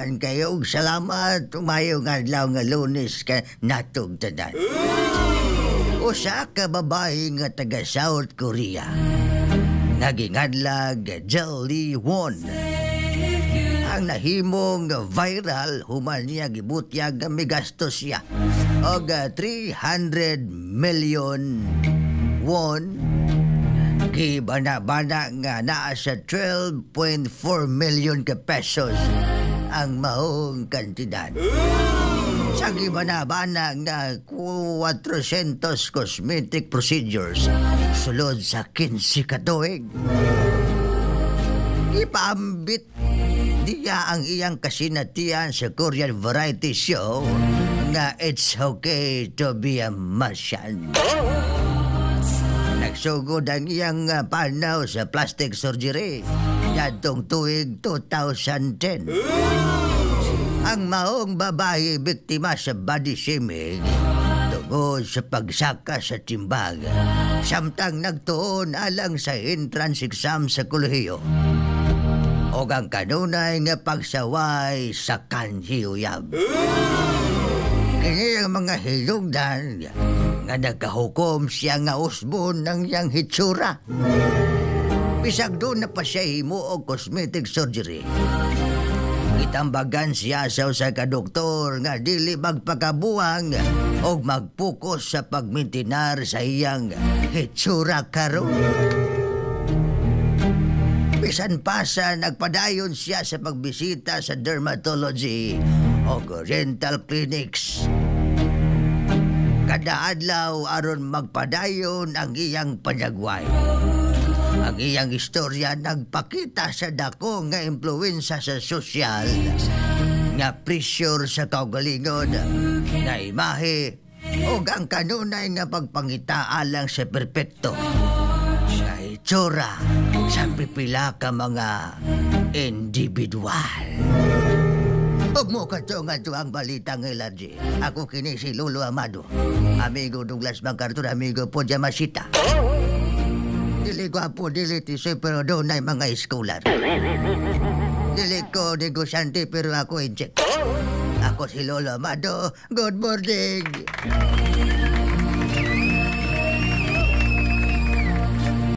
Daghan kayo og salamat. Maayong adlaw nga Lunes ka natog tanan. Usa ka babae nga taga South Korea, nagingadlag Jelly Won, ang nahimong viral human niya gibutyag nga migastos siya og 300 million won, gibana-bana nga naa sa 12.4 million ka pesos ang maong kantidad. Sa gibana-bana nga 400 cosmetic procedures sulod sa 15 ka tuig. Ipaambit niya ang iyang kasinatian sa Korean variety show nga "It's Okay to be a Martian." Nagsugod ang iyang panaw sa plastic surgery yadtong tuig 2010. Ang maong babae biktima sa body shaming tungod sa pagsaka sa timbag samtang nagtuon alang sa entrance exam sa kolehiyo o ang kanunay nga pagsaway sa kanhiyuyab. Kini ang mga hinungdan nga nagkahukom siya nga usbon ng iyang hitsura. Bisag duna pa siya himo og cosmetic surgery, gitambagan siya sa usa ka doktor nga dili magpakabuang og magpokus sa pagmintinar sa iyang hitsura karon. Bisan pa sa nagpadayon siya sa pagbisita sa dermatology o oriental clinics kada adlaw aron magpadayon ang iyang panyagway. Ang iyang istorya nagpakita sa dako nga impluwensya sa sosyal nga pressure sa kaugalingon nga imahe o ang kanunay nga pagpangita alang sa perpekto nga itsura sa pipila ka mga individual. Ug mo kadto nga ang balitang energy. Ako kini si Lolo Amado. Amigo Douglas MacArthur, amigo po Yamashita. Dili gwapo, dili tisoy, pero dunay mga scholar. Dili ko negosyante, pero ako incheck. Ako si Lolo Amado. Good morning!